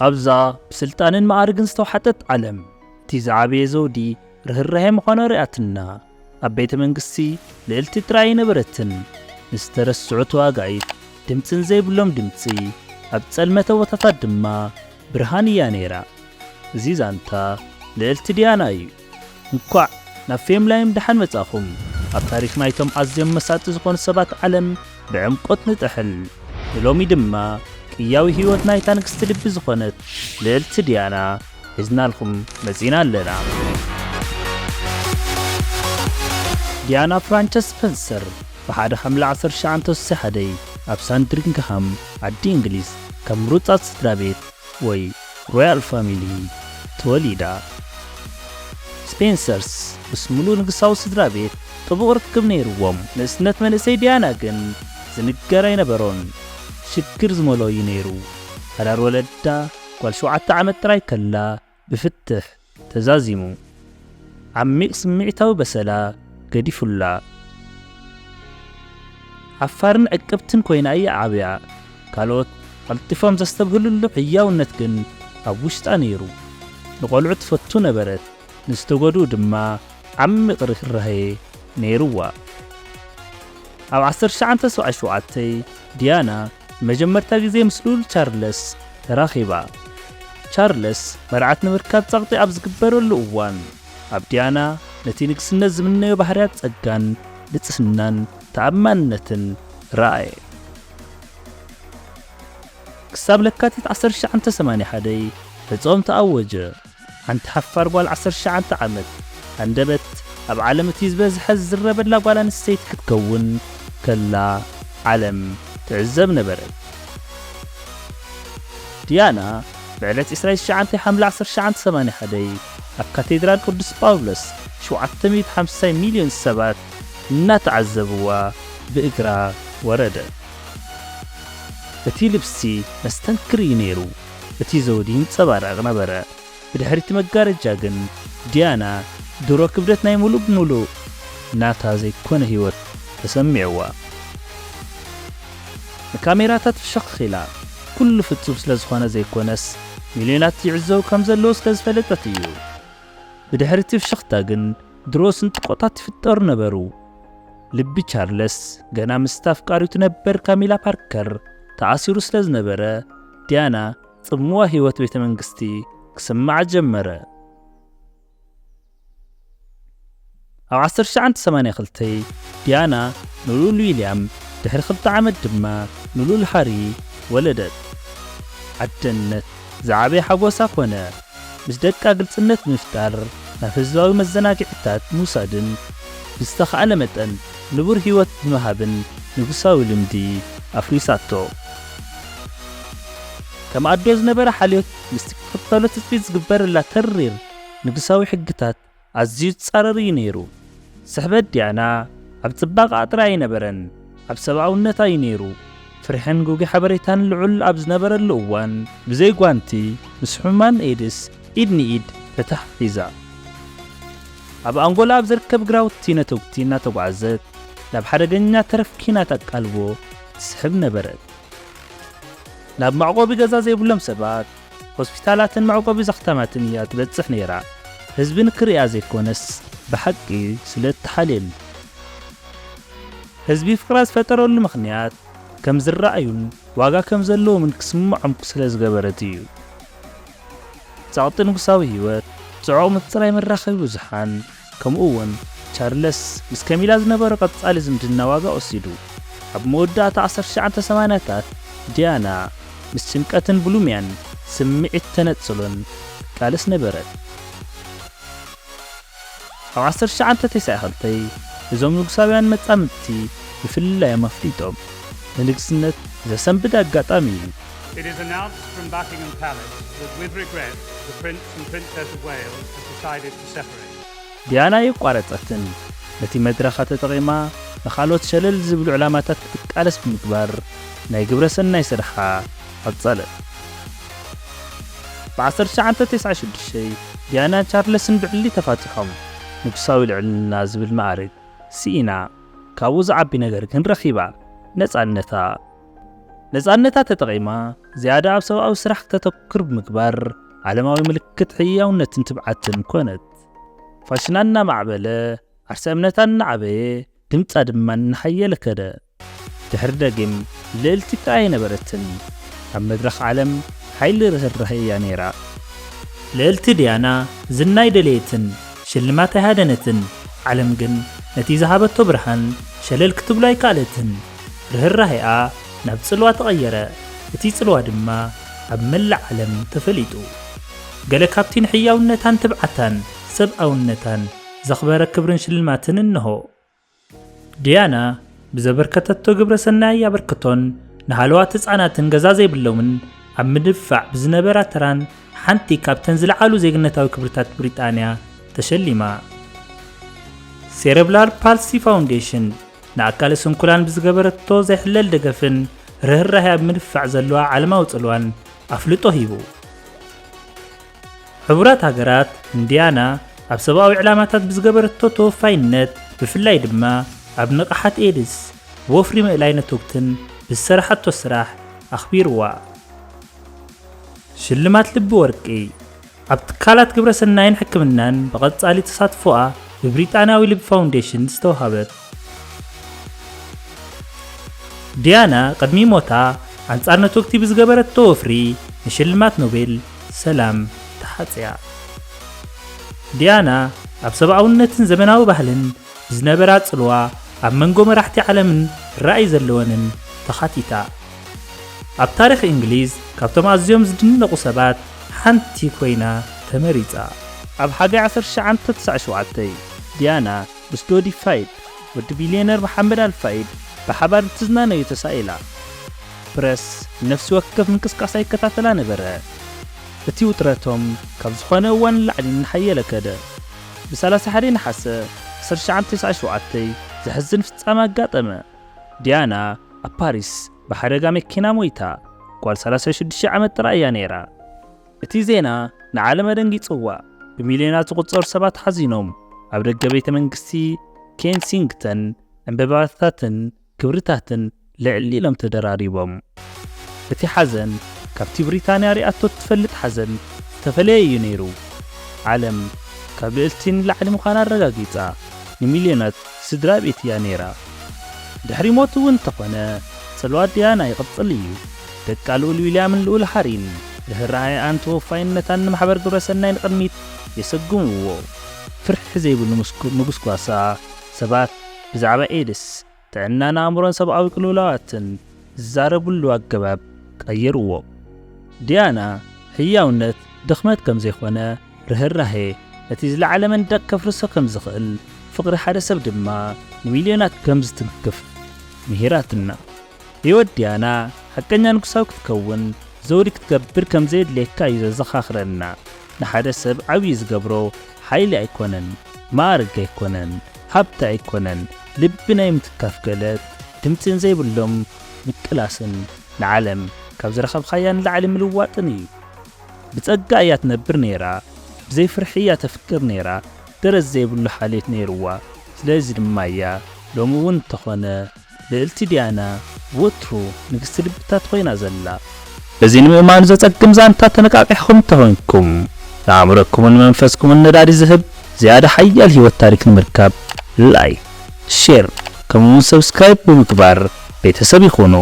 ኣብዛ ብስልጣንን መዓርግን ዝተዋሓጠት ዓለም፣ እቲ ዝዓበየ ዘውዲ ርህራሄ ምዃኑ ኣርእያትና። ኣብ ቤተ መንግስቲ ልዕልቲ ጥራይ ኣይነበረትን። ንዝተረስዑ ተዋጋኢት ድምፅን ዘይብሎም ድምፂ፣ ኣብ ጸልመተ ቦታታት ድማ ብርሃን እያ ነይራ። እዚ ዛንታ ልዕልቲ ዲያና እዩ። እንኳዕ ናብ ፌምላይም ደሓን መጻኹም። ኣብ ታሪኽ ናይቶም ኣዝዮም መሳጢ ዝኾኑ ሰባት ዓለም ብዕምቆት ንጥሕል። ንሎሚ ድማ ቅያዊ ህይወት ናይታ ንግስቲ ልቢ ዝኾነት ልዕልቲ ዲያና ሒዝናልኩም መጺና ኣለና። ዲያና ፍራንቸስ ስፐንሰር ብሓደ ሓምለ ዓሰርተ ትሽዓተ ስሳይ ሓደ ኣብ ሳንድሪንግሃም ዓዲ እንግሊዝ ካብ ምሩጻት ስድራ ቤት ወይ ሮያል ፋሚሊ ተወሊዳ። ስፔንሰርስ ምስ ምሉእ ንግሳዊ ስድራ ቤት ጥቡቕ ርክብ ነይርዎም። ንእስነት መንእሰይ ዲያና ግን ዝንገር ኣይነበሮን። ሽግር ዝመልኦ እዩ ነይሩ። ሓዳር ወለዳ ጓል ሸውዓተ ዓመት ጥራይ ከላ ብፍትሕ ተዛዚሙ። ዓሚቕ ስምዒታዊ በሰላ ገዲፉላ። ሓፋርን ዕቅብትን ኮይና እያ ዓብያ። ካልኦት ቀልጢፎም ዘስተብህልሉ ሕያውነት ግን ኣብ ውሽጣ ነይሩ። ንቖልዑ ትፈቱ ነበረት፣ ንዝተጎድኡ ድማ ዓሚቕ ርህራሄ ነይርዋ። ኣብ ዓሰርተ ትሽዓተ ሰብዓን ሸውዓተን ዲያና ንመጀመርታ ግዜ ምስ ልኡል ቻርለስ ተራኺባ። ቻርለስ መርዓት ንምርካብ ጸቕጢ ኣብ ዝግበረሉ እዋን፣ ኣብ ዲያና ነቲ ንግስነት ዝምነዮ ባህርያት ጸጋን ንጽህናን ተኣማንነትን ረኣየ። ክሳብ ለካቲት ዓሰርተ ትሽዓተ ሰማንያን ሓደን ዕጾም ተኣወጀ። ሓንቲ ሓፋር ጓል ዓሰርተ ትሽዓተ ዓመት፣ ሃንደበት ኣብ ዓለም እቲ ዝበዝሐ ዝዝረበላ ጓል ኣንስተይቲ ክትከውን ከላ ዓለም ትዕዘብ ነበረት። ዲያና ብዕለት ዕስራን ትሽዓተን ሓምለ ዓሰርተ ትሽዓተ ሰማንያን ሓደን ኣብ ካቴድራል ቅዱስ ጳውሎስ ሸውዓተ ሚእቲ ሓምሳ ሚልዮን ሰባት እናተዓዘብዋ ብእግራ ወረደት። እቲ ልብሲ መስተንክር እዩ ነይሩ። እቲ ዘውዲ ይንጸባረቕ ነበረ። ብድሕሪ እቲ መጋረጃ ግን ዲያና ድሮ ክብደት ናይ ምሉእ ብምሉእ ናታ ዘይኮነ ህይወት ተሰሚዕዋ። ንካሜራታት ፍሽኽ ኢላ፣ ኩሉ ፍጹም ስለ ዝኾነ ዘይኮነስ፣ ሚልዮናት ይዕዘቡ ከም ዘለዉ ስለ ዝፈለጠት እዩ። ብድሕሪ እቲ ፍሽኽታ ግን ድሮ ስንጥቆታት ይፍጠሩ ነበሩ። ልቢ ቻርለስ ገና ምስቲ ኣፍቃሪቱ ነበር ካሚላ ፓርከር ተኣሲሩ ስለ ዝነበረ፣ ዲያና ጽምዋ ህይወት ቤተ መንግስቲ ክስምዓ ጀመረ። ኣብ ዓሰርተ ትሽዓተ ሰማንያን ክልተን ዲያና ንልኡል ዊልያም፣ ድሕሪ ክልተ ዓመት ድማ ንልኡል ሃሪ ወለደት። ዓደነት ዝዓበየ ሓጎሳ ኮነ። ምስ ደቃ ግልጽነት ብምፍጣር፣ ናብ ህዝባዊ መዘናግዒታት ምውሳድን ብዝተኻእለ መጠን ንቡር ህይወት ብምሃብን ንጉሳዊ ልምዲ ኣፍሪሳቶ። ከም ኣዶ ዝነበረ ሓልዮት ምስቲ ክትኽተሎ ትጽቢት ዝግበረላ ተሪር ንጉሳዊ ሕግታት ኣዝዩ ዝጻረር እዩ ነይሩ። ስሕበት ዲያና ኣብ ጽባቐኣ ጥራይ ኣይነበረን፣ ኣብ ሰብኣውነታ እዩ ነይሩ። ፍርሕን ግጉይ ሓበሬታን ልዑል ኣብ ዝነበረሉ እዋን፣ ብዘይ ጓንቲ ምስ ሕሙማን ኤድስ ኢድ ንኢድ ተተሓሒዛ። ኣብ ኣንጎላ ኣብ ዝርከብ ግራውቲ ነተጉቲ እናተጓዕዘት፣ ናብ ሓደገኛ ተረፍ ኲናት ኣቃልቦ ትስሕብ ነበረት። ናብ መዕቆቢ ገዛ ዘይብሎም ሰባት፣ ሆስፒታላትን መዕቆቢ ዘኽታማትን እያ ትበጽሕ ነይራ። ህዝቢ ንክርእያ ዘይኮነስ፣ ብሓቂ ስለ እትሓልየሉ። ህዝቢ ፍቕራ ዝፈጠረሉ ምኽንያት፣ ከም ዝረኣዩን ዋጋ ከም ዘለዎምን ክስምዖም ስለ ዝገበረት እዩ። ጸቕጢ ንጉሳዊ ህይወት፣ ጽዑቕ ምጽራይ መራኸቢ ብዙሓን፣ ከምኡ እውን ቻርለስ ምስ ከሚላ ዝነበሮ ቀጻሊ ዝምድና ዋጋ ወሲዱ። ኣብ መወዳእታ ዓሰርተ ትሽዓተ ሰማንያታት፣ ዲያና ምስ ጭንቀትን ቡሊምያን፣ ስምዒት ተነጽሎን ትቃለስ ነበረት። ኣብ ዓሰርተ ትሽዓተ ተስዓን ክልተን፣ እዞም ንጉሳውያን መጻምድቲ ብፍልላዮም ኣፍሊጦም። ንንግስነት ዘሰንብድ ኣጋጣሚ እዩ። It is announced from Buckingham Palace that, with regret, the Prince and Princess of Wales have decided to separate. ዲያና ኣየቋረጸትን። ነቲ መድረኻ ተጠቒማ ንኻልኦት ሸለል ዝብሉ ዕላማታት ክትቃለስ ብምግባር፣ ናይ ግብረ ሰናይ ስርሓ ቀጸለት። ብ ዓሰርተ ትሽዓተ ተስዓን ሽዱሽተን፣ ዲያናን ቻርለስን ብዕሊ ተፋቲሖም። ንጉሳዊ ልዕልና ዝብል መዓርግ ስኢና፣ ካብኡ ዝዓቢ ነገር ግን ረኺባ፣ ነጻነታ። ነጻነታ ተጠቒማ ዝያዳ ኣብ ሰብኣዊ ስራሕ ክተተኩር ብምግባር፣ ዓለማዊ ምልክት ሕያውነትን ትብዓትን ኮነት። ፋሽና እናማዕበለ፣ ዓርሰ እምነታ እናዓበየ፣ ድምጻ ድማ እናሓየለ ከደ። ድሕሪ ደጊም ልእልቲ ጥራይ ኣይነበረትን። ኣብ መድረኽ ዓለም ሓይሊ ርህራሄ እያ ነይራ። ልእልቲ ዲያና ዝና ኣይደለየትን፣ ሽልማት ኣይሃደነትን። ዓለም ግን ነቲ ዝሃበቶ ብርሃን ሸለል ክትብሎ ኣይከኣለትን። ርህራሄኣ ናብ ጽልዋ ተቐየረ። እቲ ጽልዋ ድማ ኣብ መላእ ዓለም ተፈሊጡ። ገለ ካብቲ ንሕያውነታን ትብዓታን ሰብኣውነታን ዘኽበረ ክብርን ሽልማትን እንሆ። ዲያና ብዘበርከተቶ ግብረ ሰናይ ኣበርክቶን ንሃለዋት ህጻናትን ገዛ ዘይብሎምን ኣብ ምድንፋዕ ብዝነበራ ተራን ሓንቲ ካብተን ዝለዓሉ ዜግነታዊ ክብርታት ብሪጣንያ ተሸሊማ። ሴረብላር ፓልሲ ፋውንዴሽን ንኣካለ ስንኩላን ብዝገበረቶ ዘይሕለል ደገፍን ርህራሄ ኣብ ምድንፋዕ ዘለዋ ዓለማዊ ጽልዋን ኣፍልጦ ሂቡ። ሕቡራት ሃገራት ንዲያና ኣብ ሰብኣዊ ዕላማታት ብዝገበረቶ ተወፋይነት፣ ብፍላይ ድማ ኣብ ንቕሓት ኤድስ፣ ወፍሪ ምእላይ ነተጉትን ብዝሰራሓቶ ስራሕ ኣኽቢርዋ። ሽልማት ልቢ ወርቂ። ኣብ ትካላት ግብረ ሰናይን ሕክምናን ብቐጻሊ ተሳትፎኣ ብብሪጣንያዊ ልቢ ፋውንዴሽን ዝተዋህበት። ዲያና ቅድሚ ሞታ ኣንጻር ነተጉቲ ብዝገበረቶ ወፍሪ ንሽልማት ኖቤል ሰላም ተሓጽያ። ዲያና ኣብ ሰብኣውነትን ዘመናዊ ባህልን ብዝነበራ ጽልዋ ኣብ መንጎ መራሕቲ ዓለምን ራእይ ዘለወንን ተኻቲታ። ኣብ ታሪኽ እንግሊዝ ካብቶም ኣዝዮም ዝድነቑ ሰባት ሓንቲ ኮይና ተመሪጻ። ኣብ ሓጋይ ዓሰርተ ትሽዓተ ተስዓን ሸውዓተን ዲያና ምስ ዶዲ ፋይድ፣ ወዲ ቢልዮነር መሓመድ ኣል ፋይድ፣ ብሓባር እንትዝናነዩ ተሳኢላ። ፕረስ ነፍሲ ወከፍ ምንቅስቃሳ ይከታተላ ነበረ። እቲ ውጥረቶም ካብ ዝኾነ እዋን ንላዕሊ እናሓየለ ከደ። ብ ሰላሳ ሓደ ነሓሰ ዓሰርተ ትሽዓተ ተስዓን ሸውዓተን ዘሕዝን ፍጻመ ኣጋጠመ። ዲያና ኣብ ፓሪስ ብሓደጋ መኪና ሞይታ። ጓል ሰላሳ ሽዱሽተ ዓመት ጥራይ እያ ነይራ። እቲ ዜና ንዓለም ኣደንጊጽዋ። ብሚልዮናት ዝቑጸሩ ሰባት ሓዚኖም። ኣብ ደገ ቤተ መንግስቲ ኬንሲንግተን ዕምባባታትን ክብርታትን ልዕል ኢሎም ተደራሪቦም። እቲ ሓዘን ካብቲ ብሪጣንያ ሪኣቶ እትፈልጥ ሓዘን ዝተፈለየ እዩ ነይሩ። ዓለም ካብ ልእልቲ ንላዕሊ ምዃና ኣረጋጊጻ። ንሚልዮናት ስድራ ቤት እያ ነይራ። ድሕሪ ሞት እውን እንተኾነ፣ ጽልዋ ዲያና ይቕጽል እዩ። ደቃ ልኡል ዊልያምን ልኡል ሃሪን ርህራሄኣን ተወፋይነታን ንማሕበር ግብረ ሰናይ ንቕድሚት የሰጉምዎ። ፍርሒ ዘይብሉ ምስኩ-፣ ምጉስጓሳ ሰባት ብዛዕባ ኤድስ፣ ጥዕናን ኣእምሮን ሰብኣዊ ቅልውላዋትን ዝዛረብሉ ኣገባብ ቀይርዎ። ዲያና፣ ህያውነት ድኽመት ከም ዘይኮነ፣ ርህራሄ ነቲ ዝለዓለ መንደቕ ከፍርሶ ከም ዝኽእል፣ ፍቕሪ ሓደ ሰብ ድማ ንሚልዮናት ከም ዝትንክፍ ምሂራትና። ህይወት ዲያና ሓቀኛ ንጉሳዊ ክትከውን ዘውዲ ክትገብር ከም ዘየድልየካ እዩ ዘዘኻኽረና። ንሓደ ሰብ ዓብዪ ዝገብሮ ሓይሊ ኣይኮነን፣ ማዕርግ ኣይኮነን፣ ሃብቲ ኣይኮነን፣ ልቢ ናይ ምትካፍ ክእለት፣ ድምጺን ዘይብሎም ምቅላስን ንዓለም ካብ ዝረኸብካያ ንላዕሊ ምልዋጥን እዩ። ብጸጋ እያ ትነብር ነይራ፣ ብዘይ ፍርሒ እያ ተፍቅር ነይራ፣ ደረት ዘይብሉ ሓልዮት ነይርዋ። ስለዚ ድማ እያ ሎሚ እውን እንተኾነ ልእልቲ ዲያና ወትሩ ንግስቲ ልብታት ኮይና ዘላ። በዚ ንምእማኑ ዘጸግም ዛንታ ተነቃቂሕኩም እንተኾይንኩም፣ ንኣእምሮኩምን መንፈስኩምን ነዳዲ ዝህብ ዝያዳ ሓያል ህይወት ታሪክ ንምርካብ ላይክ፣ ሼር፣ ከምኡውን ሰብስክራይብ ብምግባር ቤተሰብ ይኹኑ።